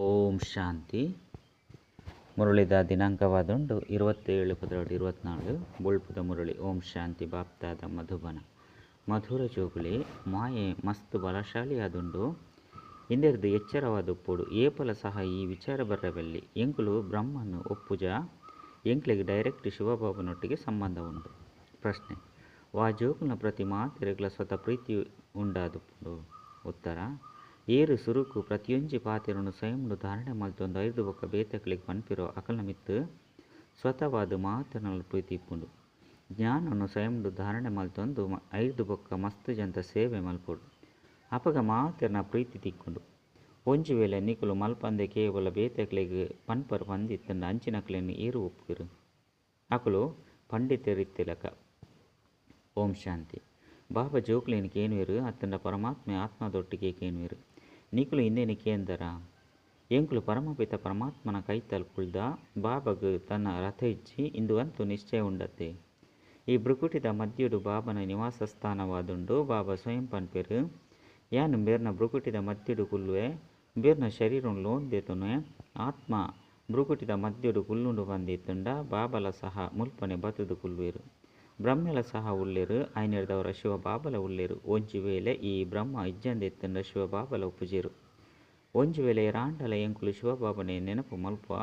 ಓಂ ಶಾಂತಿ. ಮುರಳಿದ ದಿನಾಂಕವಾದುಂಡು 27/12/24. ಬೊಳ್ಪುದ ಮುರಳಿ. ಓಂ ಶಾಂತಿ. ಬಾಪ್ತಾದ ಮಧುಬನ. ಮಧುರ ಜೋಗುಲೆ ಮಾಯೆ ಮಸ್ತ್ ಬಲಶಾಲಿಯಾದುಂಡು. ಇಂದೆರ್ದು ಎಚ್ಚರವಾದುಪ್ಪೊಡು. ಏಪಲ ಸಹ ಈ ವಿಚಾರ ಬರ್ರಬಲ್ಲಿ ಎಂಕುಲು ಬ್ರಹ್ಮನ್ ಒಪ್ಪುಜ, ಎಂಕ್ಲೆಗ್ ಡೈರೆಕ್ಟ್ ಶಿವಬಾಬನೊಟ್ಟಿಗೆ ಸಂಬಂಧ ಉಂಡು. ಪ್ರಶ್ನೆ: ವಾ ಜೋಕುಲ್ನ ಪ್ರತಿ ಮಾತೆರೆಗ್ಲ ಸ್ವತಃ ಪ್ರೀತಿ ಉಂಡಾದುಪ್ಪುಂಡು? ಉತ್ತರ: ಏರು ಸುರುಕು ಪ್ರತಿಯೊಂಜಿ ಪಾತೆರೊನು ಸ್ವಯಂಡು ಧಾರಣೆ ಮಲ್ತೊಂದು ಐರ್ದ್ ಬೊಕ್ಕ ಬೇತೆಕ್ಲೆಗ್ ಪನ್ಪೆರೋ ಅಕಲ್ನ ಮಿತ್ತ್ ಸ್ವತಃವಾದ್ ಮಾತೆರ್ನಲ ಪ್ರೀತಿ ಇಪ್ಪುಂಡು. ಜ್ಞಾನೊನು ಸ್ವಯಂಡು ಧಾರಣೆ ಮಲ್ತೊಂದು ಐರ್ದ್ ಬೊಕ್ಕ ಮಸ್ತ್ ಜನತ ಸೇವೆ ಮಲ್ಪೊಡು. ಅಪಗ ಮಾತೆರ್ನ ಪ್ರೀತಿ ತಿಕ್ಕುಂಡು. ಒಂಜಿ ವೇಳೆ ನಿಕುಲು ಮಲ್ಪಂದೆ ಕೇವಲ ಬೇತೆಕ್ಲೆಗ್ ಪನ್ಪರ್ ಪಂದ್ ಇತ್ತುಂಡ ಅಂಚಿನಕ್ಲೆನ್ ಏರ್ ಒಪ್ಪುವೆರ್? ಅಕುಲು ಪಂಡಿತೆರ್ ಇತ್ತಿಲಕ. ಓಂ ಶಾಂತಿ. ಬಾಬಾ ಜೋಕ್ಲೆನ್ ಕೇನುವೆರ್ ಅತ್ತುಂಡ ಪರಮಾತ್ಮೆ ಆತ್ಮದೊಟ್ಟಿಗೆ ಕೇನುವೆರ್. ನಿಕುಲು ಇಂದೆನ್ ಕೇಂದರ? ಎಂಕುಲು ಪರಮಪಿತ ಪರಮಾತ್ಮನ ಕೈತಲ್ ಕುಲ್ದ, ಬಾಬಾಗ್ ತನ್ನ ರಥ ಇಜ್ಜಿ ಇಂದು ಅಂತೂ ನಿಶ್ಚಯ ಉಂಡತ್ತೆ. ಈ ಭ್ರುಕುಟಿದ ಮಧ್ಯಡು ಬಾಬನ ನಿವಾಸ ಸ್ಥಾನವಾದುಂಡು. ಬಾಬಾ ಸ್ವಯಂ ಪನ್ಪೆರ್, ಯಾನ್ ಬೇರ್ನ ಭ್ರುಕುಟಿದ ಮಧ್ಯಡು ಕುಲ್ಲುವೆ, ಬೇರ್ನ ಶರೀರನ್ ಲೋನ್ ದೆತೊನುವೆ. ಆತ್ಮ ಭ್ರುಕುಟಿದ ಮಧ್ಯಡು ಕುಲ್ಲುಂಡು ಪಂದಿತ್ತುಂಡ ಬಾಬಲ ಸಹ ಮುಲ್ಪನೆ ಬತ್ತುದು ಕುಲ್ಲುವೆರು. ಬ್ರಹ್ಮೆಲ ಸಹ ಉಲ್ಲೆರ್, ಆಯ್ನೆರ್ದವರ ಶಿವ ಬಾಬಲ ಉಲ್ಲೆರ್. ಒಂಜಿ ವೇಳೆ ಈ ಬ್ರಹ್ಮ ಇಜ್ಜಂದೆ ಇತ್ತುಂಡ ಶಿವ ಬಾಬಲ ಉಪ್ಪುಜೆರು. ಒಂಜಿ ವೇಳೆ ಏರಾಂಡಲ ಎಂಕುಲು ಶಿವಬಾಬನೇ ನೆನಪು ಮಲ್ಪುವ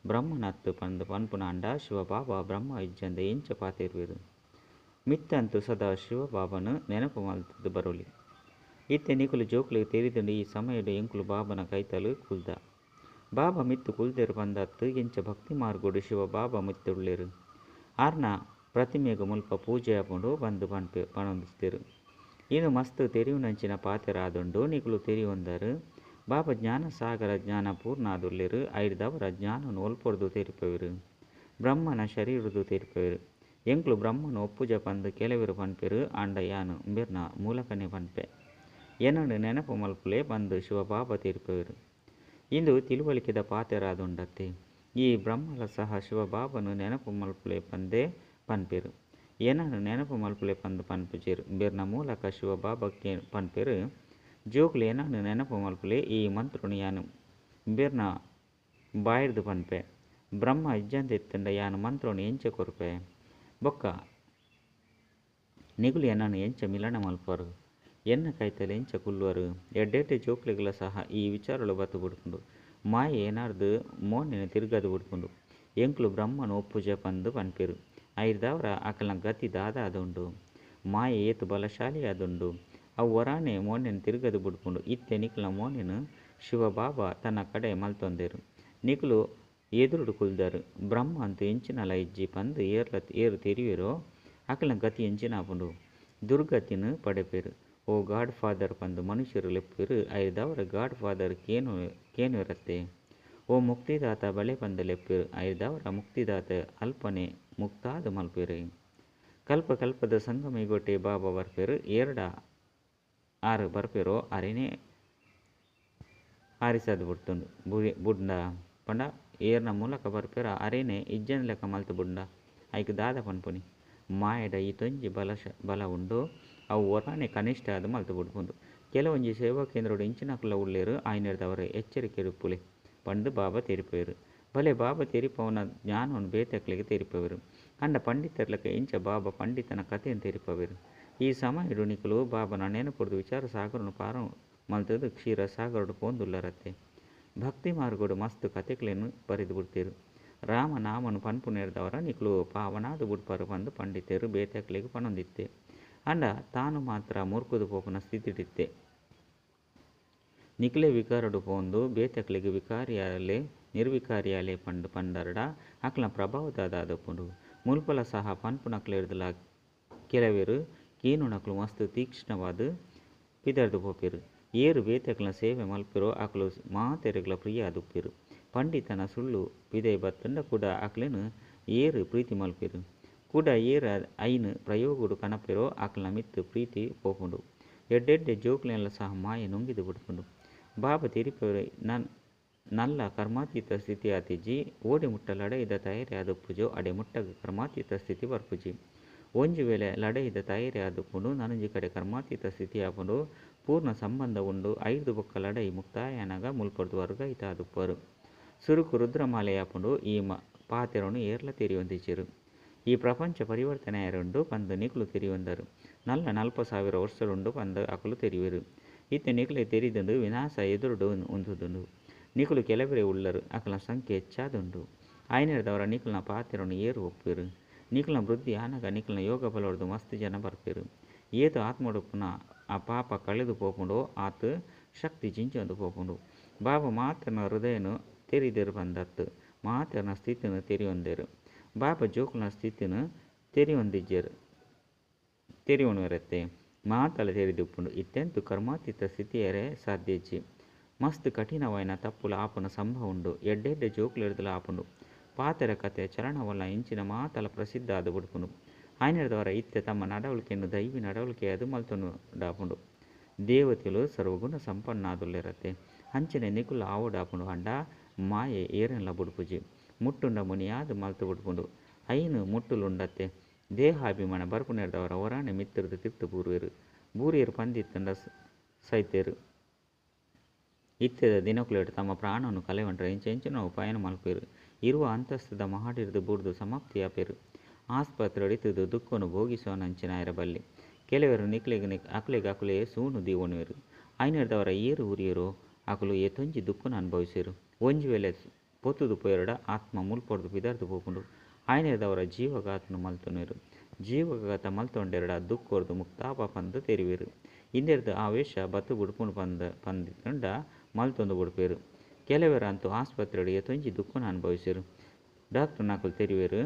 ಬ್ರಹ್ಮನತ್ತ್ ಪಂದ್ ಪನ್ಪುನಾಂಡ ಶಿವಬಾಬಾ ಬ್ರಹ್ಮ ಇಜ್ಜಂದೆ ಎಂಚ ಪಾತೆರುವೆರು? ಮಿತ್ತಂತೂ ಸದಾ ಶಿವಬಾಬನ್ ನೆನಪು ಮಲ್ತುದು ಬರೊಲಿ. ಇತ್ತೆ ನಿಕುಲು ಜೋಕ್ಲೆಗ್ ತೆರಿದುಂಡು ಈ ಸಮಯಡ್ ಎಂಕುಲು ಬಾಬನ ಕೈತಲ್ ಕುಲ್ದ. ಬಾಬಾ ಮಿತ್ತ್ ಕುಲ್ದೆರ್ ಪಂದತ್ತ್ ಎಂಚ ಭಕ್ತಿ ಮಾರ್ಗಡ್ ಶಿವಬಾಬಾ ಮಿತ್ತುಲ್ಲೆರ್. ಆರ್ನ ಪ್ರತಿಮೆಗ್ ಮುಲ್ಪ ಪೂಜೆ ಆಪುಂಡು ಪಂದ್ ಪನೊಂದಿತ್ತೆರ್. ಇಂದು ಮಸ್ತ್ ತೆರಿಯುನಂಚಿನ ಪಾತೆರ ಆದುಂಡು. ನಿಕುಲು ತೆರಿಯೊಂದರ್. ಬಾಬಾ ಜ್ಞಾನ ಸಾಗರ ಜ್ಞಾನ ಪೂರ್ಣ ಆದುಲ್ಲೆರ್. ಐರ್ದವರ ಜ್ಞಾನನ್ ಒಲ್ಪೊರ್ದು ತೆರಿಪವೆರ್? ಬ್ರಹ್ಮನ ಶರೀರರ್ದು ತೆರಿಪವೆರ್. ಎಂಕುಲು ಬ್ರಹ್ಮನ್ ಒಪ್ಪುಜ ಪಂದ್ ಕೆಲವೆರ್ ಪನ್ಪೆರ್. ಆಂಡ ಯಾನ್ ಉಂಬೆರ್ನ ಮೂಲಕನೆ ಪನ್ಪೆ. ಎನನ್ ನೆನಪು ಮಲ್ಪುಲೆ ಪಂದ್ ಶಿವಬಾಬಾ ತೆರಿಪವೆರ್. ಇಂದು ತಿಳುವಳಿಕೆದ ಪಾತೆರ ಆದುಂಡತ್ತೆ. ಈ ಬ್ರಹ್ಮಲ ಸಹ ಶಿವಬಾಬನ್ ನೆನಪು ಮಲ್ಪುಲೆ ಪಂದೇ ಪನ್ಪೆರ್. ಎನನ್ ನೆನಪು ಮಲ್ಪುಲೆ ಪಂದ್ ಪನ್ಪುಜೆರ್. ಉಂಬೆರ್ನ ಮೂಲಕ ಶಿವಬಾಬಾ ಪನ್ಪೆರ್, ಜೋಕುಲು ಎನನ್ ನೆನಪು ಮಲ್ಪುಲೆ. ಈ ಮಂತ್ರನ್ ಯಾನ್ ಉಂಬೆರ್ನ ಬಾಯಿರ್ದ್ ಪನ್ಪೆ. ಬ್ರಹ್ಮ ಇಜ್ಜಂದೆ ಇತ್ತುಂಡ ಯಾನ್ ಮಂತ್ರನ್ ಎಂಚ ಕೊರ್ಪೆ? ಬೊಕ್ಕ ನಿಕುಲು ಎನನ್ ಎಂಚ ಮಿಲನ ಮಲ್ಪುವರ್? ಎನ್ನ ಕೈತಲ್ ಎಂಚ ಕುಲ್ಲುವರ್? ಎಡ್ಡೆಡ್ಡೆ ಜೋಕ್ಲೆಗ್ಲ ಸಹ ಈ ವಿಚಾರಲು ಬತ್ತು ಬುಡ್ಪುಂಡು. ಮಾಯೆ ಎನಾರ್ದ್ ಮೋನೆನ್ ತಿರ್ಗಾದ್ ಬುಡ್ಪುಂಡು. ಎಂಕುಲು ಬ್ರಹ್ಮನ್ ಒಪ್ಪುಜ ಪಂದ್ ಪನ್ಪೆರ್. ಐರ್ದಾವರ ಅಕಲ್ನ ಗತಿ ದಾದ ಆದುಂಡು. ಮಾಯೆ ಏತ್ ಬಲಶಾಲಿಯಾದುಂಡು. ಅವು ಒರಾನೆ ಮೋನೆನ್ ತಿರ್ಗಾದ್ ಬುಡ್ಪುಂಡು. ಇತ್ತೆ ನಿಕಲ್ನ ಮೋನೆನ್ ಶಿವಬಾಬಾ ತನ್ನ ಕಡೆ ಮಲ್ತೊಂದೆರ್. ನಿಕುಲು ಎದುರುಡು ಕುಲ್ದರ್. ಬ್ರಹ್ಮ ಅಂತೂ ಎಂಚಿನಲ ಇಜ್ಜಿ ಪಂದ್ ಏರ್ ತೆರಿಯುವೆರೋ ಅಕಲ್ನ ಗತಿ ಎಂಚಿನ ಆಪುಂಡು? ದುರ್ಗತಿನ್ ಪಡೆಪೆರ್. ಓ ಗಾಡ್ ಫಾದರ್ ಪಂದ್ ಮನುಷ್ಯೆರ್ ಲೆಪ್ಪುವೆರ್. ಐರ್ದಾವರ ಗಾಡ್ ಫಾದರ್ ಕೇನುವೆರತ್ತೆ. ಓ ಮುಕ್ತಿದಾತ ಬಲೆ ಪಂದ್ ಲೆಪ್ಪುವೆರ್. ಐರ್ದಾವರ ಮುಕ್ತಿದಾತೆ ಅಲ್ಪನೆ ಮುಕ್ತಾದ್ ಮಲ್ಪುವೆರ್. ಕಲ್ಪ ಕಲ್ಪದ ಸಂಗಮ ಯುಗಟೇ ಬಾಬಾ ಬರ್ಪೆರ್. ಏರ್ಡ ಆರ್ ಬರ್ಪೆರೋ ಅರೆನೇ ಆರಿಸಾದ್ ಬುಡ್ತುಂಡು ಬುಡ್ಂಡ ಪಂಡ ಏರ್ನ ಮೂಲಕ ಬರ್ಪೆರ ಅರೇನೆ ಇಜ್ಜಂದಿಲಕ ಮಲ್ತ್ ಬುಡ್ಂಡ ಐಕ್ ದಾದ ಪನ್ಪುನಿ? ಮಾಯೆಡ ಈತೊಂಜಿ ಬಲ ಉಂಡು. ಅವು ಒರಾನೆ ಕನಿಷ್ಠ ಆದ್ ಮಲ್ತ್ ಬುಡ್ಪುಂಡು. ಕೆಲವೊಂಜಿ ಸೇವಾ ಕೇಂದ್ರಡ್ ಇಂಚಿನಕುಲ್ಲ ಉಲ್ಲೆರ್. ಆಯ್ನೆರ್ದವರ ಎಚ್ಚರಿಕೆ ಇಪ್ಪುಲೆ ಪಂದ್ ಬಾಬಾ ತೆರಿಪವೆರ್. ಬಲೆ ಬಾಬಾ ತೆರಿಪವನ ಜ್ಞಾನನ್ ಬೇತೆಕ್ಲೆಗ್ ತೆರಿಪವೆರ್. ಆಂಡ ಪಂಡಿತೆರ್ಲಕ ಎಂಚ ಬಾಬಾ ಪಂಡಿತನ ಕಥೆನ್ ತೆರಿಪವೆರ್. ಈ ಸಮಯಡ್ ನಿಕುಲು ಬಾಬನ ನೆನಪುರ್ದು ವಿಚಾರ ಸಾಗರನ್ ಪಾರ ಮಲ್ತುದು ಕ್ಷೀರ ಸಾಗರಡ್ ಪೋವೊಂದುಲ್ಲರತ್ತೆ. ಭಕ್ತಿ ಮಾರ್ಗಡ್ ಮಸ್ತ್ ಕಥೆಕ್ಲೆನ್ ಬರೆದ್ ಬುಡ್ತೆರ್. ರಾಮ ನಾಮನ್ ಪನ್ಪುನೆರ್ದವರ ನಿಕುಲು ಪಾವನಾದ್ ಬುಡ್ಪರ್ ಪಂದ್ ಪಂಡಿತೆರ್ ಬೇತೆಕ್ಲೆಗ್ ಪನೊಂದಿತ್ತೆ. ಆಂಡ ತಾನು ಮಾತ್ರ ಮುರ್ಕುದು ಪೋಪುನ ಸ್ಥಿತಿಡಿತ್ತೆ. ನಿಕುಲೇ ವಿಕಾರಡ್ ಪೋವೊಂದು ಬೇತೆಕ್ಲೆಗ್ ವಿಕಾರಿಯಾಲೆ ನಿರ್ವಿಕಾರಿಯಾಲೆ ಪಂದ್ ಪಂಡರ್ಡ ಅಕಲ್ನ ಪ್ರಭಾವ ದಾದ ಆದುಪ್ಪುಂಡು. ಮುಲ್ಪಲ ಸಹ ಪನ್ಪುನಕ್ಲೆರ್ದಲ ಕೆಲವೆರ್ ಕೇನುನಕುಲು ಮಸ್ತ್ ತೀಕ್ಷ್ಣವಾದ್ ಪಿದರ್ದ್ ಪೋಪೆರ್. ಏರ್ ಬೇತೆಕ್ಲೆನ ಸೇವೆ ಮಲ್ಪುವೆರೋ ಅಕುಲು ಮಾತೆರೆಗ್ಲಾ ಪ್ರಿಯ ಆದುಪ್ಪುವೆರ್. ಪಂಡಿತನ ಸುಳ್ಳು ಪಿದಯಿ ಬತ್ತುಂಡ ಕುಡ ಅಕ್ಲೆನ್ ಏರ್ ಪ್ರೀತಿ ಮಲ್ಪುವೆರ್? ಕುಡ ಏರ್ ಐನ್ ಪ್ರಯೋಗಡ್ ಕನಪೆರೋ ಅಕಲ್ನ ಮಿತ್ತ್ ಪ್ರೀತಿ ಪೋಪುಂಡು. ಎಡ್ಡೆಡ್ಡೆ ಜೋಕ್ಲೆನ್ಲ ಸಹ ಮಾಯೆ ನುಂಗಿದ್ ಬುಡ್ಪುಂಡು. ಬಾಬಾ ತೆರಿಪವೆರ್ ನಲ್ಲ ಕರ್ಮಾತೀತ ಸ್ಥಿತಿ ಆತಿಜಿ. ಓಡೆ ಮುಟ್ಟ ಲಡಾಯಿದ ತಯಾರಿ ಆದುಪ್ಪುಜೋ ಅಡೆ ಮುಟ್ಟಗ್ ಕರ್ಮಾತೀತ ಸ್ಥಿತಿ ಬರ್ಪುಜಿ. ಒಂಜಿ ವೇಳೆ ಲಡಾಯಿದ ತಯಾರಿ ಆದುಪ್ಪುಂಡು, ನನೊಂಜಿ ಕಡೆ ಕರ್ಮಾತೀತ ಸ್ಥಿತಿ ಆಪುಂಡು. ಪೂರ್ಣ ಸಂಬಂಧ ಉಂಡು. ಐರ್ದು ಬೊಕ್ಕ ಲಡಾಯಿ ಮುಕ್ತಾಯನಗ ಮುಲ್ಪರ್ದು ವರ್ಗಾಯಿತ ಆದುಪ್ಪರು. ಸುರುಕು ರುದ್ರಮಾಲೆಯಾಪುಂಡು. ಈ ಪಾತೆರೊನು ಏರ್ಲ ತೆರಿಯೊಂದಿಜ್ಜೆರ್. ಈ ಪ್ರಪಂಚ ಪರಿವರ್ತನೆ ಆಯೆರುಂಡು ಪಂದ್ ನಿಕುಲು ತೆರಿಯೊಂದರು. ನಲ್ಲ ನಲ್ಪ ಸಾವಿರ ವರ್ಷಲುಂಡು ಪಂದ್ ಅಕುಲು ತೆರಿಯುವೆರು. ಇತ್ತೆ ನಿಕುಲೆ ತೆರಿದುಂಡು ವಿನಾಶ ಎದುರುಡು ಉಂತುದುಂಡು. ನಿಕುಲು ಕೆಲವರೇ ಉಳ್ಳರು, ಅಕಲ್ನ ಸಂಖ್ಯೆ ಹೆಚ್ಚಾದುಂಡು. ಆಯನೆರ್ದವರ ನಿಕಲ್ನ ಪಾತೆರೊನು ಏರು ಒಪ್ಪುವೆರು. ನಿಕಲ್ನ ವೃದ್ಧಿ ಆನಗ ನಿಕಲ್ನ ಯೋಗ ಬಲೊರ್ದು ಮಸ್ತ್ ಜನ ಬರ್ಪೆರು. ಏತ್ ಆತ್ಮಡುಪ್ಪುನ ಆ ಪಾಪ ಕಳೆದು ಪೋಪುಂಡೋ ಆತ್ ಶಕ್ತಿ ಜಿಂಜೊಂದು ಪೋಪುಂಡು. ಬಾಬಾ ಮಾತೆರ್ನ ಹೃದಯನು ತೆರಿದೆರು ಪಂದತ್ತು ಮಾತೆರ್ನ ಸ್ಥಿತಿನು ತೆರಿಯೊಂದೆರು. ಬಾಬಾ ಜೋಕುಲ್ನ ಸ್ಥಿತಿನು ತೆರಿಯೊಂದಿಜ್ಜೆರು. ತೆರಿಯೊಣುವೆರತ್ತೆ ಮಾತಲ ತೆರಿದುಪ್ಪುಂಡು. ಇತ್ತೆಂತು ಕರ್ಮಾತೀತ ಸ್ಥಿತಿಯರೇ ಸಾಧ್ಯಜ್ಜಿ. ಮಸ್ತ್ ಕಠಿಣವಾಯಿನ ತಪ್ಪುಲು ಆಪುನ ಸಂಭವ ಉಂಡು. ಎಡ್ಡೆ ಎಡ್ಡೆ ಜೋಕುಲೆರ್ದಲ ಆಪುಂಡು. ಪಾತೆರ ಕತೆ ಚಲನವಲನ ಇಂಚಿನ ಮಾತಲ ಪ್ರಸಿದ್ಧ ಆದ್ ಬುಡ್ಪುಂಡು. ಆಯನೆರ್ದವರ ಇತ್ತೆ ತಮ್ಮ ನಡವಳಿಕೆಯನ್ನು ದೈವಿ ನಡವಳಿಕೆಯಾದ್ ಮಲ್ತೊಂಡಾಪುಂಡು. ದೇವತೆಲು ಸರ್ವಗುಣ ಸಂಪನ್ನಾದುಲ್ಲೆರತ್ತೆ. ಅಂಚನೆ ನಿಕುಲು ಆವೊಡಾಪುಂಡು. ಆಂಡ ಮಾಯೆ ಏರೆನ್ಲ ಬುಡ್ಪುಜಿ. ಮುಟ್ಟುಂಡ ಮುನಿಯಾದ್ ಮಲ್ತು ಬುಡ್ಪುಂಡು. ಐನು ಮುಟ್ಟುಲುಂಡತ್ತೆ. ದೇಹಾಭಿಮಾನ ಬರ್ಪುನೆರ್ದವರ ಒರಾನೆ ಮಿತ್ತುರ್ದು ತಿರ್ತು ಬೂರುವೆರು. ಬೂರಿಯೆರ್ ಪಂದಿತ್ತುಂಡ ಸೈತೆರು. ಇತ್ತೆದ ದಿನಕುಲೆಡ್ ತಮ್ಮ ಪ್ರಾಣನು ಕಳೆಯೊಂಡ್ರೆ ಎಂಚೆಂಚಿನ ಉಪಾಯನ್ ಮಲ್ಪುವೆರು. ಇರುವ ಅಂತಸ್ತುದ ಮಹಡಿರ್ದ್ ಬೂರ್ದು ಸಮಾಪ್ತಿಯಾಪೆರ್. ಆಸ್ಪತ್ರೆಡ್ ಇತ್ತುದು ದುಃಖನು ಭೋಗಿಸುವನಂಚಿನಾಯೆರೆ ಬಲ್ಲಿ. ಕೆಲವೆರ್ ನಿಕ್ಲೆಗ್ ಅಕ್ಲೆಗ್ ಅಕುಲೇ ಸೂನು ದೀವೊನುವೆರ್. ಆಯನೆರ್ದವರ ಏರ್ ಉರಿಯೆರೋ ಅಕುಲು ಏತೊಂಜಿ ದುಃಖನು ಅನುಭವಿಸುವೆರು. ಒಂಜಿ ವೇಳೆ ಪೊತ್ತುದು ಪೋಯೆರ್ಡ ಆತ್ಮ ಮುಲ್ಪೊರ್ದು ಪಿದರ್ದು ಪೋಪುಂಡು. ಆಯನೆರ್ದವರ ಜೀವಘಾತನು ಮಲ್ತೊನುವೆರು. ಜೀವಘಾತ ಮಲ್ತೊಂಡೆರ್ಡ ದುಃಖೊರ್ದು ಮುಕ್ತಾಪ ಪಂದ್ ತೆರಿವೆರು. ಇಂದೆರ್ದ್ ಆವೇಶ ಬತ್ತು ಬುಡ್ಪುಂಡು ಪಂದ್ ಪಂದಿತ್ತುಂಡ ಮಲ್ತೊಂದು ಬುಡ್ಪೆರ್. ಕೆಲವೆರ್ ಅಂತೂ ಆಸ್ಪತ್ರೆಡ್ ಏತೊಂಜಿ ದುಃಖನು ಅನುಭವಿಸುವೆರು. ಡಾಕ್ಟರ್ನಕುಲು ತೆರಿವೆರು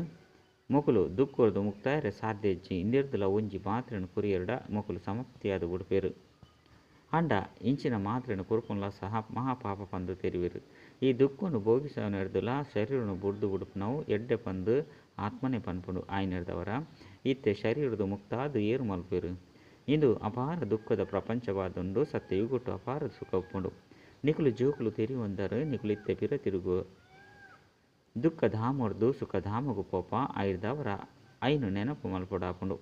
ಮೊಕುಲು ದುಃಖೊರ್ದು ಮುಕ್ತಾಯೆರೆ ಸಾಧ್ಯ ಇಜ್ಜಿ. ಇಂದೆರ್ದಲ ಒಂಜಿ ಮಾತ್ರೆನ್ ಕೊರಿಯೆರ್ಡ ಮೊಕುಲು ಸಮಾಪ್ತಿಯಾದ್ ಬುಡ್ಪೆರ್. ಆಂಡ ಇಂಚಿನ ಮಾತ್ರೆನ್ ಕೊರ್ಪುನ್ಲ ಸಹ ಮಹಾಪಾಪ ಪಂದ್ ತೆರಿವೆರು. ಈ ದುಃಖನು ಭೋಗಿಸವನೆರ್ದಲ ಶರೀರನು ಬುಡ್ದು ಬುಡ್ಪುನವು ಎಡ್ಡೆ ಪಂದ್ ಆತ್ಮನೆ ಪನ್ಪುಂಡು. ಆಯನೆರ್ದವರ ಇತ್ತೆ ಶರೀರದು ಮುಕ್ತಾದ್ ಏರು ಮಲ್ಪುವೆರು. ಇಂದು ಅಪಾರ ದುಃಖದ ಪ್ರಪಂಚವಾದುಂಡು. ಸತ್ಯಯುಗಟ್ಟು ಅಪಾರ ಸುಖ ಉಪ್ಪುಂಡು. ನಿಕುಲು ಜೋಕುಲು ತೆರಿಯೊಂದರು ನಿಕುಲು ಇತ್ತೆ ಪಿರ ತಿರುಗು ದುಃಖ ಧಾಮೊರ್ದು ಸುಖಧಾಮೊಗು ಪೋಪ. ಐರ್ದವರ ಐನು ನೆನಪು ಮಲ್ಪೊಡಾಪುಂಡು.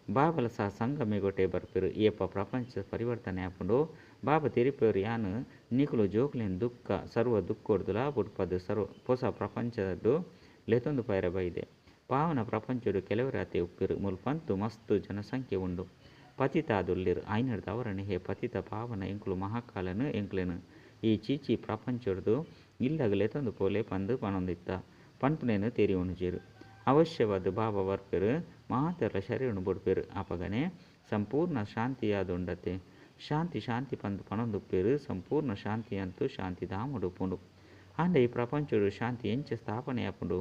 ಬಾಬಲ ಸಹ ಸಂಗಮೇಗೊಟೆ ಬರ್ಪೆರು. ಏಪ ಪ್ರಪಂಚ ಪರಿವರ್ತನೆ ಆಪುಂಡು. ಬಾಬಾ ತೆರಿಪೆರು ಯಾನ್ ನಿಕುಲು ಜೋಕುಲೆನ್ ದುಃಖ ಸರ್ವ ದುಃಖೊರ್ದುಲ ಬುಡ್ಪದ್ ಸರ್ವ ಪೊಸ ಪ್ರಪಂಚಡ್ ಲೆತೊಂದು ಪೋಯೆರೆ ಬೈದೆ. ಪಾವನ ಪ್ರಪಂಚಡ್ ಕೆಲವರಾತೆ ಉಪ್ಪೆರು. ಮುಲ್ಪಂತು ಮಸ್ತ್ ಜನಸಂಖ್ಯೆ ಉಂಡು. ಪತಿತಾದುಲ್ಲೆರ್. ಆಯನೆರ್ದವರನೆ ಹೇ ಪತಿತ ಪಾವನ ಎಂಕುಲು ಮಹಾಕಾಲನು ಎಂಕ್ಲೆನ್ ಈ ಚೀಚಿ ಪ್ರಪಂಚೊರ್ದು ಇಲ್ಲಗ್ ಲೆತೊಂದು ಪೋಲೆ ಪಂದ್ ಪನೊಂದಿತ್ತ ಪನ್ಪುನೆನ್ ತೆರಿಯೊನುಜೆರ್. ಅವಶ್ಯವಾದ್ ಬಾಬಾ ಬರ್ಪೆರು. ಮಾತೆರ್ಲ ಶರೀರನು ಬುಡ್ಪೆರು. ಅಪಗನೆ ಸಂಪೂರ್ಣ ಶಾಂತಿಯಾದುಂಡತೆ. ಶಾಂತಿ ಶಾಂತಿ ಪಂದ್ ಪನೊಂದುಪ್ಪೆರು. ಸಂಪೂರ್ಣ ಶಾಂತಿ ಅಂತೂ ಶಾಂತಿಧಾಮೊಡು ಉಪ್ಪುಂಡು. ಆಂಡ ಈ ಪ್ರಪಂಚೊಡು ಶಾಂತಿ ಎಂಚ ಸ್ಥಾಪನೆ ಆಪುಂಡು.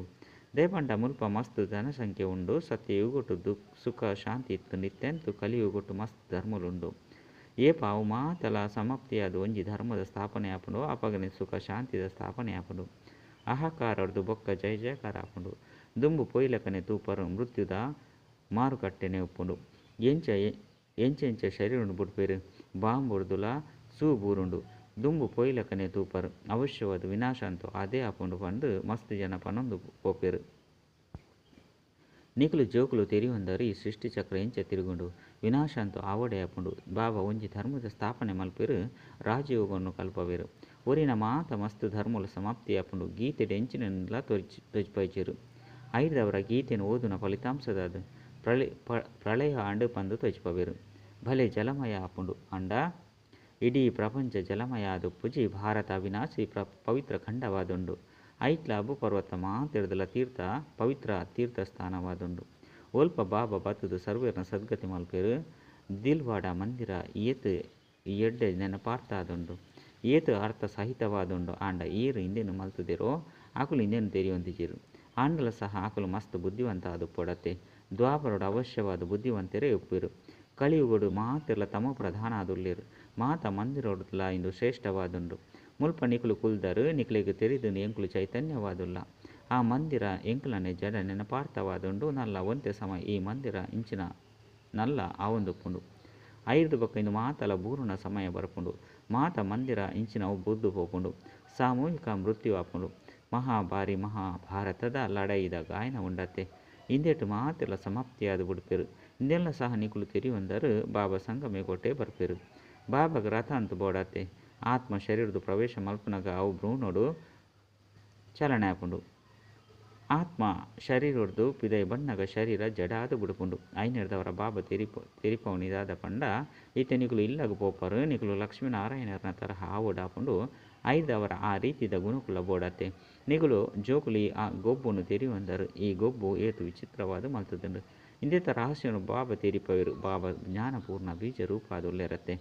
ದಯಪಂಡ ಮುಲ್ಪ ಮಸ್ತ್ ಜನಸಂಖ್ಯೆ ಉಂಡು. ಸತ್ಯಯುಗಟ್ಟು ದುಃಖ ಸುಖ ಶಾಂತಿ ಇತ್ತುಂಡು. ಇತ್ತೆಂತು ಕಲಿಯುಗಟ್ಟು ಮಸ್ತ್ ಧರ್ಮಲುಂಡು. ಏಪ ಅವು ಮಾತಲ ಸಮಾಪ್ತಿಯಾದ್ ಒಂಜಿ ಧರ್ಮದ ಸ್ಥಾಪನೆ ಆಪುಂಡು. ಅಪಗನೆ ಸುಖ ಶಾಂತಿದ ಸ್ಥಾಪನೆ ಆಪುಂಡು. ಅಹಂಕಾರರ್ದು ಬೊಕ್ಕ ಜಯ ಜಯಕಾರ ಆಪುಂಡು. ದುಂಬು ಪೋಯಿಲಕನೆ ತೂಪರ್ ಮೃತ್ಯುದ ಮಾರುಕಟ್ಟೆನೆ ಉಪ್ಪುಂಡು. ಎಂಚ ಎಂಚೆಂಚ ಶರೀರನು ಬುಡ್ಪೆರು. ಬಾಂಬುರ್ದುಲ ಸೂ ಬೂರುಂಡು. ದುಂಬು ಪೋಯಿಲಕನೆ ತೂಪರ್. ಅವಶ್ಯವಾದ ವಿನಾಶ ಅಂತೂ ಅದೇ ಆಪುಂಡು ಪಂದ್ ಮಸ್ತ್ ಜನ ಪನೊಂದು ಪೋಪೆರು. ನಿಕುಲು ಜೋಕುಲು ತೆರಿಯೊಂದರು ಈ ಸೃಷ್ಟಿ ಚಕ್ರ ಎಂಚ ತಿರುಗುಂಡು. ವಿನಾಶ ಅಂತೂ ಆವಡೆ ಆಪುಂಡು. ಬಾಬಾ ಒಂಜಿ ಧರ್ಮದ ಸ್ಥಾಪನೆ ಮಲ್ಪೆರು. ರಾಜಯೋಗವನ್ನು ಕಲ್ಪವೆರು. ಒರಿನ ಮಾತ ಮಸ್ತ್ ಧರ್ಮಲು ಸಮಾಪ್ತಿ ಆಪುಂಡು. ಗೀತೆಡ್ ಎಂಚಿನನ್ಲ ತೊಜ್ಪೈಜೆರು. ಐರ್ದವರ ಗೀತೆನ್ ಓದುನ ಫಲಿತಾಂಶದಾದ್ ಪ್ರಳಯ ಆಂಡ್ ಪಂದ್ ತೊಜ್ಪವೆರು. ಭಲೆ ಜಲಮಯ ಆಪುಂಡು. ಆಂಡ ಇಡೀ ಪ್ರಪಂಚ ಜಲಮಯ ಆದುಪ್ಪುಜಿ. ಭಾರತ ಅವಿನಾಶಿ ಪವಿತ್ರ ಖಂಡವಾದುಂಡು. ಐಟ್ಲ ಅಬು ಪರ್ವತ ಮಾತೆರ್ದಲ ತೀರ್ಥ ಪವಿತ್ರ ತೀರ್ಥಸ್ಥಾನವಾದುಂಡು. ಒಲ್ಪ ಬಾಬಾ ಬತ್ತುದು ಸರ್ವೇರ್ನ ಸದ್ಗತಿ ಮಲ್ಪೆರು. ದಿಲ್ವಾಡ ಮಂದಿರ ಏತ್ ಎಡ್ಡೆ ನೆನಪಾರ್ಥ ಆದುಂಡು. ಏತ್ ಅರ್ಥ ಸಹಿತವಾದುಂಡು. ಆಂಡ ಏರು ಇಂದೆನ್ ಮಲ್ತುದೆರೋ ಅಕುಲು ಇಂದೆನ್ ತೆರಿಯೊಂದಿಜೆರು. ಆಂಡಲ ಸಹ ಅಕುಲು ಮಸ್ತ್ ಬುದ್ಧಿವಂತ ಆದುಪ್ಪೊಡತ್ತೆ. ದ್ವಾಪರಡು ಅವಶ್ಯವಾದ ಬುದ್ಧಿವಂತರೇ ಉಪ್ಪೆರು. ಕಲಿಯುಗಡು ಮಾತೆರ್ಲ ತಮೋ ಪ್ರಧಾನ ಆದುಲ್ಲೆರು. ಮಾತ ಮಂದಿರೊಡ್ಲ ಇಂದು ಶ್ರೇಷ್ಠವಾದುಂಡು. ಮುಲ್ಪ ನಿಕುಲು ಕುಲ್ದರು ನಿಕ್ಲೆಗ್ ತೆರಿದು ಎಂಕುಲು ಚೈತನ್ಯವಾದುಲ್ಲ. ಆ ಮಂದಿರ ಎಂಕುಲನೆ ಜಡ ನೆನಪಾರ್ಥವಾದುಂಡು. ನಲ್ಲ ಒಂತೆ ಸಮಯ ಈ ಮಂದಿರ ಇಂಚಿನ ನಲ್ಲ ಆವೊಂದುಪ್ಪುಂಡು. ಐರ್ದು ಬೊಕ್ಕ ಇಂದು ಮಾತಲ ಬೂರುನ ಸಮಯ ಬರ್ಪುಂಡು. ಮಾತ ಮಂದಿರ ಇಂಚಿನವು ಬೂರ್ದು ಪೋಪುಂಡು. ಸಾಮೂಹಿಕ ಮೃತ್ಯು ಆಪುಂಡು. ಮಹಾಭಾರಿ ಮಹಾಭಾರತದ ಲಡಾಯಿದ ಗಾಯನ ಉಂಡತ್ತೆ. ಇಂದೆಟ್ ಮಾತೆರ್ಲ ಸಮಾಪ್ತಿಯಾದ್ ಬುಡ್ಪೆರು. ಇಂದೆಲ್ಲ ಸಹ ನಿಕುಲು ತೆರಿಯೊಂದರು ಬಾಬಾ ಸಂಗಮೇಗೊಟೆ ಬರ್ಪೆರು. ಬಾಬಾಗ್ ರಥ ಅಂತು ಬೋಡಾತೆ. ಆತ್ಮ ಶರೀರದ ಪ್ರವೇಶ ಮಲ್ಪುನಗ ಅವು ಭ್ರೂಣೋಡು ಚಲನೆ ಆಪುಂಡು. ಆತ್ಮ ಶರೀರೊಡ್ದು ಪಿದೈ ಬಣ್ಣಗ ಶರೀರ ಜಡಾದ ಬುಡುಪುಂಡು. ಐನೆರ್ದವರ ಬಾಬಾ ತೆರಿಪವನಿದಾದ ಪಂಡ ಇತ್ತೆ ನಿಕುಲು ಇಲ್ಲಗ ಪೋಪರು, ನಿಕುಲು ಲಕ್ಷ್ಮೀನಾರಾಯಣರನ ತರಹ ಆವೊಡಾಪುಂಡು. ಐದವರ ಆ ರೀತಿದ ಗುಣಕುಲ ಬೋಡಾತೆ. ನಿಕುಲು ಜೋಕುಲಿ ಆ ಗೊಬ್ಬುನು ತೆರಿವಂದರು. ಈ ಗೊಬ್ಬು ಏತು ವಿಚಿತ್ರವಾದ ಮಲ್ತದುಂಡು. ಇಂದೆತ ರಹಸ್ಯನು ಬಾಬಾ ತೆರಿಪವರು. ಬಾಬಾ ಜ್ಞಾನಪೂರ್ಣ ಬೀಜ ರೂಪಾದುಲ್ಲೆರತ್ತೆ.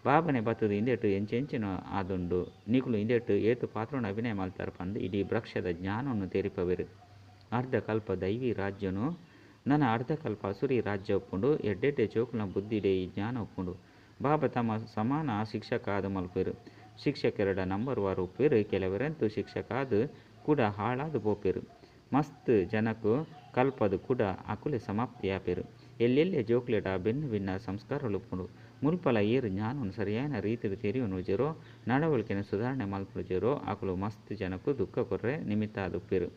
ಬಾಬನೆ ಬತ್ತದು ಇಂದೆಟು ಎಂಚೆಂಚಿನ ಆದುಂಡು, ನಿಕುಲು ಇಂದೆಟು ಏತು ಪಾತ್ರನ ಅಭಿನಯ ಮಲ್ತಾರ ಪಂದು ಇಡೀ ವೃಕ್ಷದ ಜ್ಞಾನವನ್ನು ತೆರಿಪವರು. ಅರ್ಧಕಲ್ಪ ದೈವಿ ರಾಜ್ಯನು ನನ್ನ ಅರ್ಧಕಲ್ಪ ಅಸುರಿ ರಾಜ್ಯ ಒಪ್ಪುಂಡು. ಎಡ್ಡೆಡ್ಡೆ ಜೋಕುಲ ಬುದ್ಧಿಡೆ ಈ ಜ್ಞಾನ ಒಪ್ಪುಂಡು. ಬಾಬಾ ತಮ್ಮ ಸಮಾನ ಶಿಕ್ಷಕ ಆದ ಮಲ್ಪೇರು. ಶಿಕ್ಷಕರಡ ನಂಬರ್ ವಾರು ಉಪ್ಪೇರು. ಕೆಲವರಂತೂ ಶಿಕ್ಷಕ ಆದ ಕೂಡ ಹಾಳಾದ ಪೋಪೇರು. ಮಸ್ತ್ ಜನಕು ಕಲ್ಪದು ಕೂಡ ಅಕುಲೆ ಸಮಾಪ್ತಿ ಆಪೇರು. ಎಲ್ಲೆಲ್ಲೆ ಜೋಕ್ಲೆಡ ಭಿನ್ನ ಭಿನ್ನ ಸಂಸ್ಕಾರಗಳು ಉಪ್ಪುಂಡು. ಮುಲ್ಪಲ ಏರು ಜ್ಞಾನವನ್ನು ಸರಿಯಾದ ರೀತಿಯಲ್ಲಿ ತೆರಿಯನು ನಡವಳಿಕೆಯನ್ನು ಸುಧಾರಣೆ ಮಲ್ಪುಜೆರೋ ಅಕುಲು ಮಸ್ತ್ ಜನಕು ದುಃಖ ಕೊರ್ರೆ ನಿಮಿತ್ತ ಆದುಪ್ಪೇರು.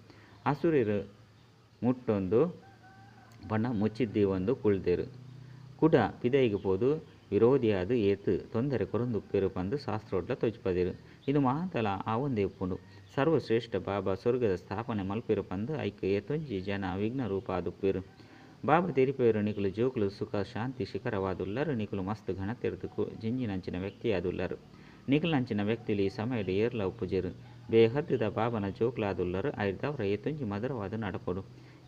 ಅಸುರಿರು ಮುಟ್ಟೊಂದು ಬಣ್ಣ ಮುಚ್ಚಿದ್ದಿ ಒಂದು ಕುಳ್ದೇರು ಕುಡ ಪಿದೈಗೆ ಪೋದು ವಿರೋಧಿಯಾದ ಏತು ತೊಂದರೆ ಕೊರೊಂದುಪ್ಪೇರು ಪಂದು ಶಾಸ್ತ್ರೋಡ್ಲ ತೋಜ್ಪದಿರು. ಇದು ಮಾತಲ ಆ ಒಂದೇ ಉಪ್ಪುಂಡು. ಸರ್ವಶ್ರೇಷ್ಠ ಬಾಬಾ ಸ್ವರ್ಗದ ಸ್ಥಾಪನೆ ಮಲ್ಪೇರು ಪಂದು ಐಕ್ ಏತೊಂಜಿ ಜನ ವಿಘ್ನ ರೂಪ ಆದುಪ್ಪೇರು. ಬಾಬಾ ತೆರಿಪೇರು ನಿಕುಲು ಜೋಕುಲು ಸುಖ ಶಾಂತಿ ಶಿಖರವಾದುಲ್ಲರು. ನಿಕುಲು ಮಸ್ತ್ ಘನತೆರ್ದು ಜಿಂಜಿನಂಚಿನ ವ್ಯಕ್ತಿಯಾದುಲ್ಲರು. ನಿಕುಲಂಚಿನ ವ್ಯಕ್ತಿಲಿ ಈ ಸಮಯದ ಏರ್ಲ ಉಪ್ಪುಜೆರು. ಬೇಹದ್ದುದ ಬಾಬನ ಜೋಕ್ಲಾದುಲ್ಲರು. ಐದವರ ಏತೊಂಜಿ ಮಧುರವಾದ ನಡಪೊಡು.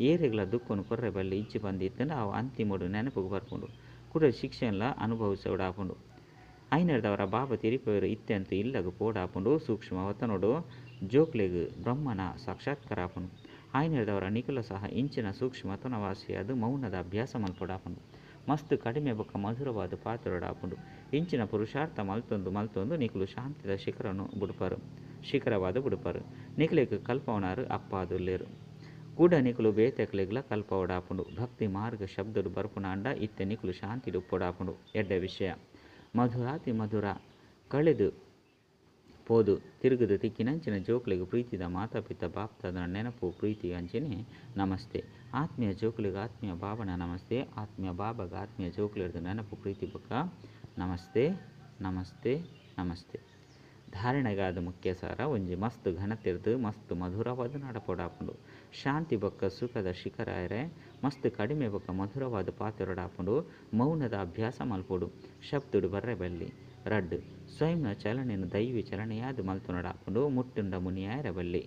ಏರೆಗ್ಲ ದುಃಖನು ಕೊರ್ರೆ ಬಲ್ಲಿ ಇಜ್ಜಿ ಬಂದಿತ್ತಂಡ ಅವು ಅಂತಿಮೊಡು ನೆನಪುಗು ಬರ್ಪುಂಡು. ಕುಡ ಶಿಕ್ಷೆನ್ಲ ಅನುಭವಿಸೋಡಾಪುಂಡು. ಐನರ್ದವರ ಬಾಬಾ ತೆರಿಪೇರು ಇತ್ಯಂತ ಇಲ್ಲಗ ಪೋಡಾಪುಂಡು. ಸೂಕ್ಷ್ಮ ವತನೋಡು ಜೋಕ್ಲೆಗ್ ಬ್ರಹ್ಮನ ಸಾಕ್ಷಾತ್ಕಾರ ಆಪುಂಡು. ಆಯ್ನೆರ್ದವರ ನಿಕುಲ ಸಹ ಇಂಚಿನ ಸೂಕ್ಷ್ಮ ವತನವಾಸಿಯಾದ ಮೌನದ ಅಭ್ಯಾಸ ಮಲ್ಪೊಡಾಪುಂಡು. ಮಸ್ತ್ ಕಡಿಮೆ ಬೊಕ್ಕ ಮಧುರವಾದ ಪಾತ್ರೊಡಾಪುಂಡು. ಇಂಚಿನ ಪುರುಷಾರ್ಥ ಮಲ್ತೊಂದು ಮಲ್ತೊಂದು ನಿಕುಲು ಶಾಂತಿದ ಶಿಖರನು ಬುಡುಪರು, ಶಿಖರವಾದ ಬುಡುಪರು. ನಿಕುಲೆಗ್ ಕಲ್ಪವನಾರು ಅಪ್ಪಾದುಲ್ಲೇರು. ಕೂಡ ನಿಕುಲು ಬೇತೆಕ್ಲೆಗ್ಲ ಕಲ್ಪವಡಾಪುಂಡು. ಭಕ್ತಿ ಮಾರ್ಗ ಶಬ್ದಡು ಬರ್ಪುನಾಂಡ ಇತ್ತೆ ನಿಕುಲು ಶಾಂತಿಡು ಉಪ್ಪೊಡಾಪುಂಡು. ಎಡ್ಡೆ ವಿಷಯ ಮಧುರಾತಿ ಮಧುರ ಕಳೆದು ಪೋದು ತಿರುಗದು ತಿಕ್ಕಿನಂಚಿನ ಜೋಕ್ಲೆಗ್ ಪ್ರೀತಿದ ಮಾತಾಪಿತ ಬಾಪ್ತಾದ ನೆನಪು ಪ್ರೀತಿ ಅಂಚನೆ ನಮಸ್ತೆ. ಆತ್ಮೀಯ ಜೋಕ್ಲೆಗ್ ಆತ್ಮೀಯ ಬಾಬನ ನಮಸ್ತೆ. ಆತ್ಮೀಯ ಬಾಬಾಗ ಆತ್ಮೀಯ ಜೋಕ್ಲೆರ್ದು ನೆನಪು ಪ್ರೀತಿ ಬೊಕ್ಕ ನಮಸ್ತೆ ನಮಸ್ತೆ ನಮಸ್ತೆ. ಧಾರಣೆಗಾದ ಮುಖ್ಯ ಸಾರ ಒಂಜಿ ಮಸ್ತ್ ಘನತೆರ್ದು ಮಸ್ತ್ ಮಧುರವಾದ ನಡಪೊಡಾಪುಂಡು. ಶಾಂತಿ ಬೊಕ್ಕ ಸುಖದ ಶಿಖರಾಯರೆ ಮಸ್ತ್ ಕಡಿಮೆ ಬೊಕ್ಕ ಮಧುರವಾದ ಪಾತ್ರೊಡಾಪುಂಡು. ಮೌನದ ಅಭ್ಯಾಸ ಮಲ್ಪೊಡು. ಶಬ್ದಡು ಬರ್ರೆ ಬಲ್ಲಿ. ರಡ್ಡು ಸ್ವಯಂನ ಚಲನೆಯನ್ನು ದೈವಿ ಚಲನೆಯಾದ ಮಲ್ತೊನಡಾಪುಂಡು. ಮುಟ್ಟುಂಡ ಮುನಿಯಾಯರ ಬಲ್ಲಿ.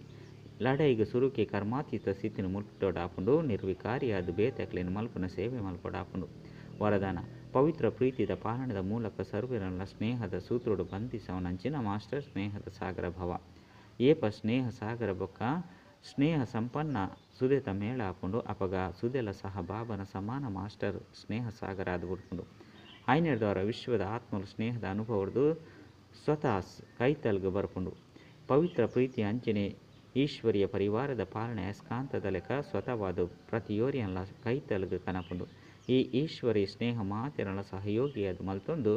ಲಡೈಗೆ ಸುರುಕೆ ಕರ್ಮಾತೀತ ಸ್ಥಿತಿನ ಮುಟ್ಟೊಡಾಪುಂಡು. ನಿರ್ವಿಕಾರಿಯಾದ ಬೇತಕ್ಲೆನ್ ಮಲ್ಪುನ ಸೇವೆ ಮಲ್ಪೊಡಾಪುಂಡು. ವರದಾನ ಪವಿತ್ರ ಪ್ರೀತಿದ ಪಾಲನದ ಮೂಲಕ ಸರ್ವರನ್ನ ಸ್ನೇಹದ ಸೂತ್ರೋಡು ಬಂಧಿಸವನಂಚಿನ ಮಾಸ್ಟರ್ ಸ್ನೇಹದ ಸಾಗರ ಭವ. ಏಪ ಸ್ನೇಹ ಸಾಗರ ಬೊಕ್ಕ ಸ್ನೇಹ ಸಂಪನ್ನ ಸುದೆತ ಮೇಳ ಆಪುಂಡು. ಅಪಗ ಸುದೆಲ ಸಹ ಬಾಬನ ಸಮಾನ ಮಾಸ್ಟರ್ ಸ್ನೇಹ ಸಾಗರ ಆದ ಬಿಡ್ಪುಂಡು. ಐನೆರ್ದವರ ವಿಶ್ವದ ಆತ್ಮಲು ಸ್ನೇಹದ ಅನುಭವದ್ದು ಸ್ವತಃ ಕೈತಲ್ಗ್ ಬರ್ಪುಂಡು. ಪವಿತ್ರ ಪ್ರೀತಿ ಅಂಚನೆ ಈಶ್ವರಿಯ ಪರಿವಾರದ ಪಾಲನೆ ಅಯಸ್ಕಾಂತದ ಲೆಕ್ಕ ಸ್ವತಃವಾದ ಪ್ರತಿಯೋರಿಯನ್ಲ ಕೈತಲ್ಗ್ ಕನಪುಂಡು. ಈ ಈಶ್ವರಿ ಸ್ನೇಹ ಮಾತೆರನ ಸಹಯೋಗಿಯಾದ ಮಲ್ತೊಂದು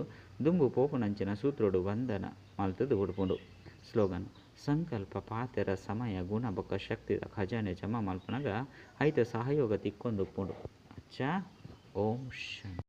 ದುಂಬು ಪೋಪುನಂಚಿನ ಸೂತ್ರೋಡು ಬಂಧನ ಮಲ್ತದು ಬುಡ್ಪುಂಡು. ಸ್ಲೋಗನ್ ಸಂಕಲ್ಪ ಪಾತೆರ ಸಮಯ ಗುಣ ಬೊಕ್ಕ ಶಕ್ತಿದ ಖಜಾನೆ ಜಮಾ ಮಲ್ಪುನಗ ಐತ ಸಹಯೋಗ ತಿಕ್ಕೊಂದು ಉಪ್ಪುಂಡು. ಅಚ್ಚಾ, ಓಂ ಶಾಂತಿ.